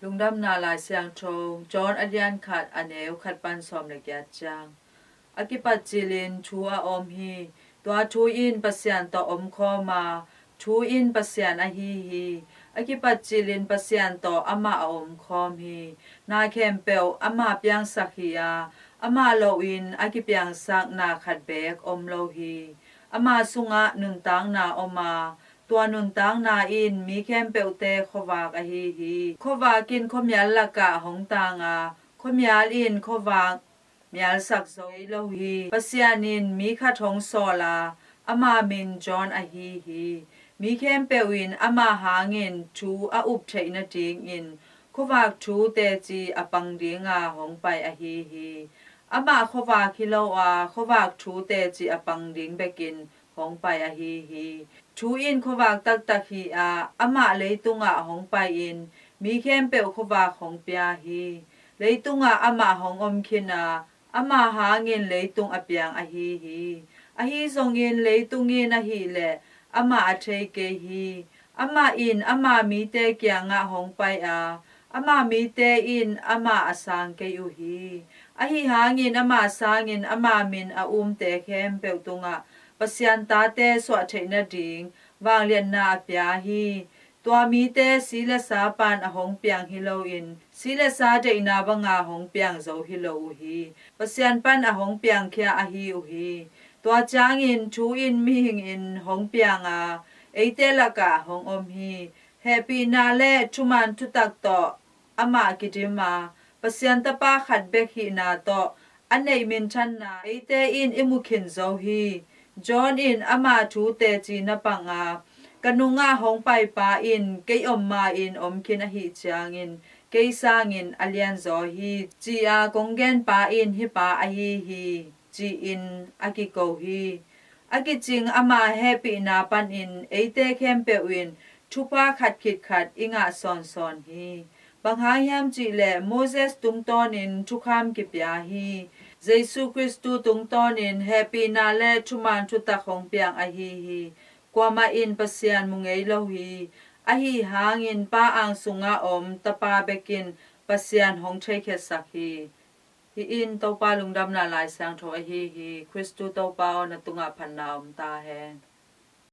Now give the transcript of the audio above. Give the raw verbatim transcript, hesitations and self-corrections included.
Lungdamna Lai Siangtho, John a lian khat, a neu khat pan sawm le giat ciang. A kipat cilin thu a om hi. Tua thu in Pasian tawh omkhawm a, thu in Pasian ahi hi. A kipat cilin Pasian tawh amah a omkhawm hi. Na khempeuh amah piangsak hi a, amah loin a kipiangsak na khat beek om lo hi. Amah sungah nuntakna om a, tua nuntakna in mi khempeuhte khuavak ahi hi. Khuavak in khuamial lakah hong tang a, khuamial in khuavak mialsak zo lo hi. Pasian in mi khat hong sawl a, ama min John ahi hi. Mi khempeuh in ama hangin thu a up theih nadingin khuavak thu teci a pang dinga hong pai ahi hi. Amah khuavak hi lo a, khuavak thu teci a pang ding bekin hong pai ahi hi. Thu in khuavak taktak hi a, amah leitungah hong pai-in mi khempeuh khuavak hong pia hi. Leitungah amah hong om khin a, ama hangin leitung a piang ahi hi. Ahi zongin leitung in ahih leh amah a thei kei hi. Amah in ama mite kiangah hong pai a, ama mite in amah a sang kei uh hi. Ahi hangin ama sangin ama min a umte khempeuh tungah Pasian tate suah theih nading vangliatna a pia hi. Tua mite si le sa pan a hong piang hi loin, si le sa deihna banga hong piang zo hi lo uh hi. Pasian pan a hong piangkhia ahi uh hi. Tua ciangin thu in mihing in hong piang a, eite lakah hong om hi. Hehpihna le thuman thutak tawh amah kidim a, Pasian Tapa khat bek hihna tawh a neih minthanna eite in i mu khin zo hi. John in ama thu teci na pang a, ka nungah hong paipa in kei om ma-in om khin ahih ciangin kei sangin a lianzaw hi, ci-a kong genpa in hih pa ahi hi, ci-in a kiko hi. A kicing ama hehpihna panin eite khempeuh in thupha khat khit khat i ngah sawnsawn hi. Bang hang hiam cihleh Moses tungtawnin thukham kipia hi. Jesu Khristu tungtawnin hehpihna le thuman thutak hong piang ahi hi. Kuamah in Pasian mu ngei lo hi. Ahi hangin Pa ang sungah om Tapa bekin Pasian hong theikhiatsak hi. Hih in Topa Lungdamna Lai Siangtho ahi hi. Khristu Topa aw, na tungah phatna om ta hen.